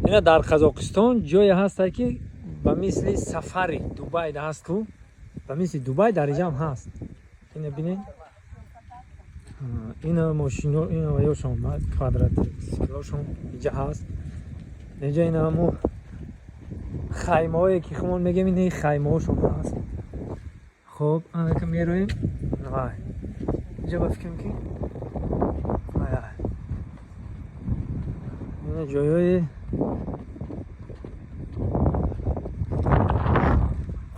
Ина дар Қазоқистон ҷое ҳаста, ки ба мисли сафари Дубай ҳаст ку, ба мисли Дубай дар инҷам ҳаст. Ина бинед, ина мошино, ина ёшон, квадратсиклошон инҷа ҳаст. Инҷа ина ҳамо хаймаҳое, ки хумон мегем, ина хаймаҳошон ҳаст. Хоб, анака мероем, вай инҷа ба фикрам, ки ина ҷойҳои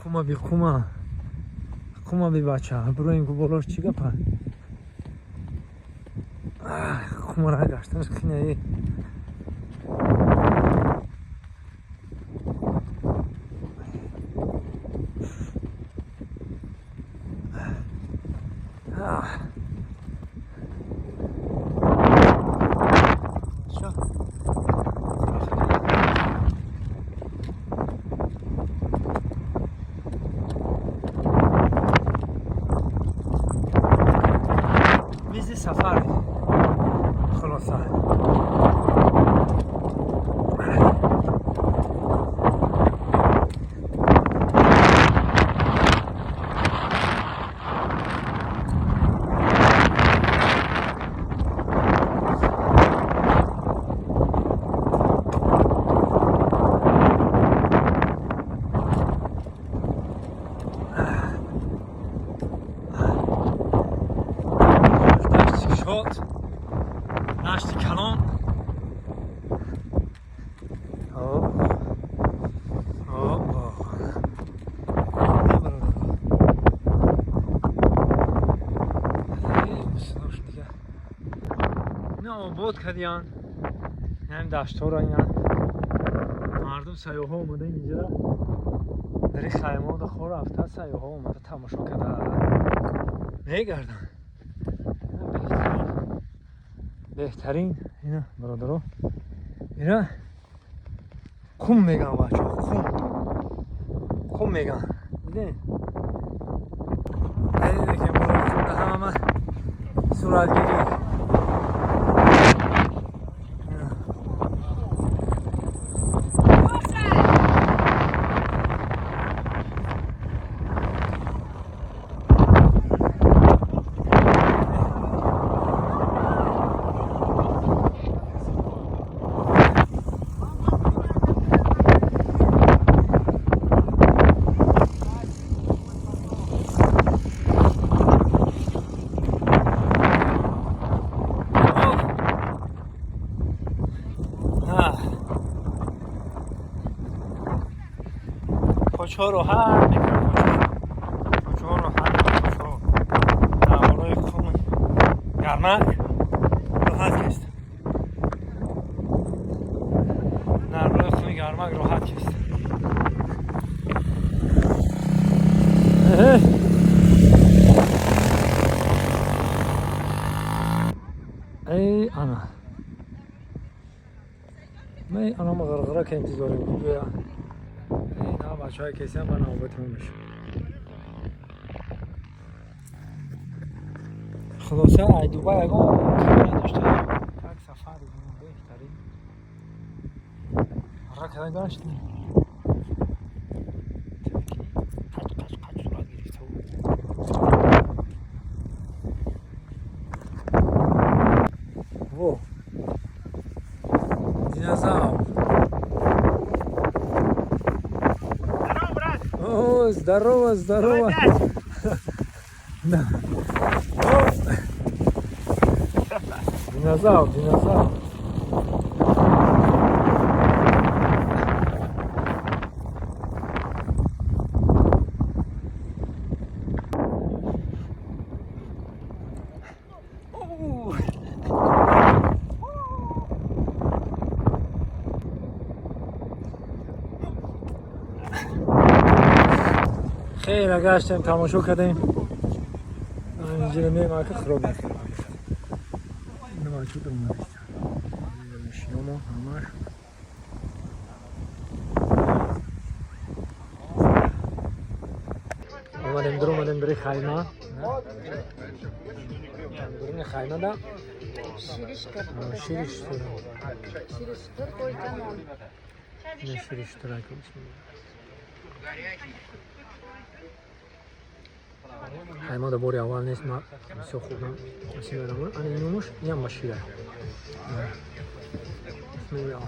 қума би қума, қума би бача. Бироем ку болош, чӣ гапа? Қумара гаштанаш қинаи. Мизи сафар хулоса. Дашти кушод, дашти калон. Оп, оп. Бародар, дига ина обод кардиян ҳам даштҳоро. Ина мардум, сайёҳҳо омада инҷа, дари хаймода хор рафта, сайёҳҳо омада тамошо карда мегарданд. Беҳтарин ина, бародаро, ина қум меган, бачаҳо, қум, қум меган. Диден, ки ҳама суратгирӣ. Ина. Оф. А. Почҳо роҳат мекунад, почҳо роҳат, почҳо дар болои қуми гармак роҳат кест, дар болои қуми гармак роҳат кест. Эҳе. Эй, ана май анама ғарғара ка интизорем гӯя. Ина бачаҳое кесиам, ба навбатимон мешавад. Хулоса, ай Дубай ягон камера дошта, як сафар беҳтарин ара када гаштем, қач қач қач сурат гирифта буд. Во, динозавр! Здорово, брат! О, здорово, здорово! Давай пять! Да. О! Динозавр, динозавр. Оу. Хеле гаштем, тамошо кардем. Инҷа мемака хӯрок мехӯрем. Чуд омадааст. Мошиномо ҳамаш. Омадем, дур омадем, бири хайма. Дуруни хаймада Шири шутур. Шири шутур. Шири шутур, только нон. Ина шири шутура ки, бисмилла. Ҳай, ма да бори аввал нест, ма бисёр хӯрдам. Бисмилла. Ана инумуш, инам ба шира. Бисмилла.